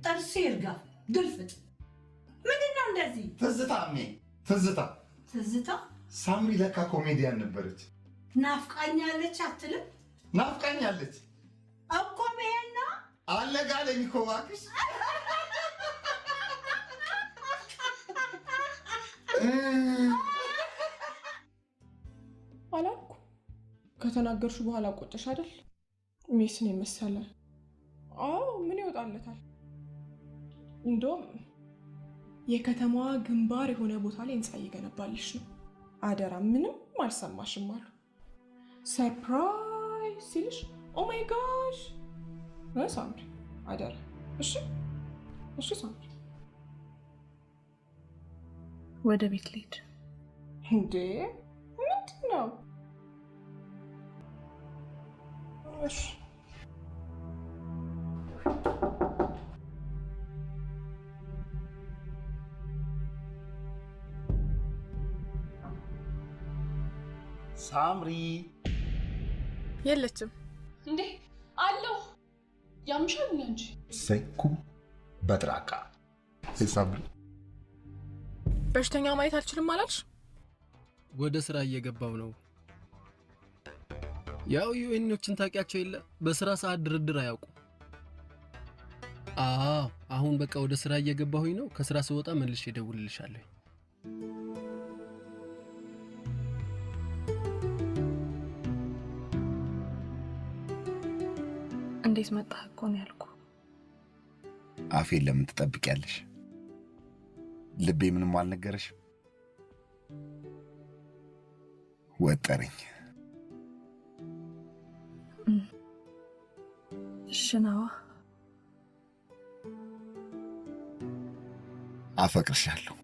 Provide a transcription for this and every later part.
ጥርሴ ይርጋፍ ግልፍጥ። ምንድን ነው እንደዚህ? ትዝታ እሜ ትዝታ ትዝታ ሳምሪ ለካ ኮሜዲያን ነበረች። ናፍቃኛለች አትልም? ናፍቃኛለች እኮ ይሄን ነው አለጋለኝ እኮ እባክሽ። አላልኩ ከተናገርሽ በኋላ ቆጨሽ አይደል? ሜስን የመሰለ አዎ፣ ምን ይወጣለታል? እንደውም የከተማዋ ግንባር የሆነ ቦታ ላይ ህንፃ እየገነባልሽ ነው። አደራ ምንም አልሰማሽም አሉ። Surprise ሲልሽ oh my gosh ሳምሪ፣ አደራ። እሺ እሺ ሳምሪ። ወደ ቤት ልሂድ። እንዴ ምንድን ነው? እሺ ሳምሪ የለችም እንዴ? አለሁ። ያምሻል እንጂ ሰይኩ በጥራቃ ሳምሪ በሽተኛ ማየት አልችልም አላልሽ? ወደ ስራ እየገባው ነው። ያው UN ኦችን ታውቂያቸው የለ በስራ ሰዓት ድርድር አያውቁ። አዎ አሁን በቃ ወደ ስራ እየገባሁኝ ነው። ከስራ ስወጣ መልሼ እደውልልሻለሁ። እንዴት መጣህ እኮ ነው ያልኩህ። አፌን ለምን ትጠብቂያለሽ? ልቤ ምንም አልነገረሽም? ወጠረኝ። እሺ ናዋ፣ አፈቅርሻለሁ።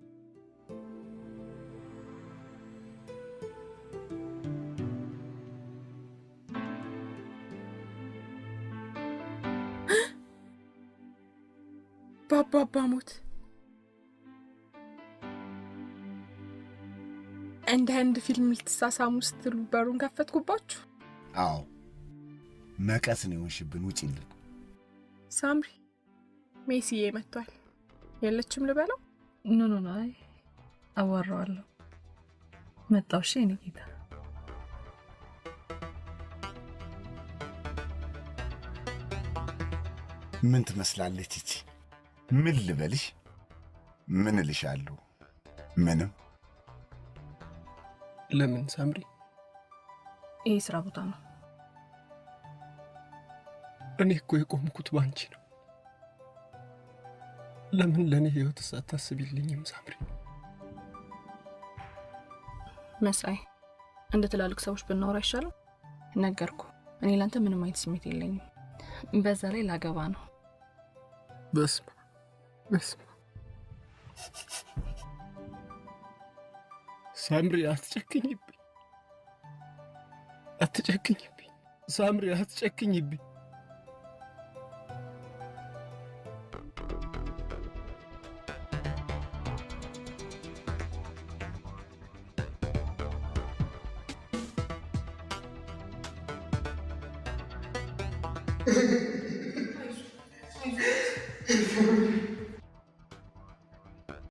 ባባባ ሞት እንደ ህንድ ፊልም ልትሳሳሙ ስትሉ በሩን ከፈትኩባችሁ። አዎ መቀስ ነው የሆንሽብን። ውጪልን። ሳምሪ ሜሲዬ መጥቷል። የለችም ልበለው? No no no፣ አይ አዋራዋለሁ። መጣው። እሺ የኔ ጌታ። ምን ትመስላለች እቺ? ምን ልበልሽ? ምን እልሻለሁ? ምንም። ለምን ሳምሪ? ይሄ ስራ ቦታ ነው። እኔ እኮ የቆምኩት ባንቺ ነው። ለምን ለእኔ ህይወትስ አታስቢልኝም ሳምሪ? መሳይ፣ እንደ ትላልቅ ሰዎች ብናወራ አይሻልም? ነገርኩ፣ እኔ ላንተ ምንም አይነት ስሜት የለኝም። በዛ ላይ ላገባ ነው። በስመ በስመ ሳምሪ፣ አትጨክኝብኝ፣ አትጨክኝብኝ ሳምሪ፣ አትጨክኝብኝ።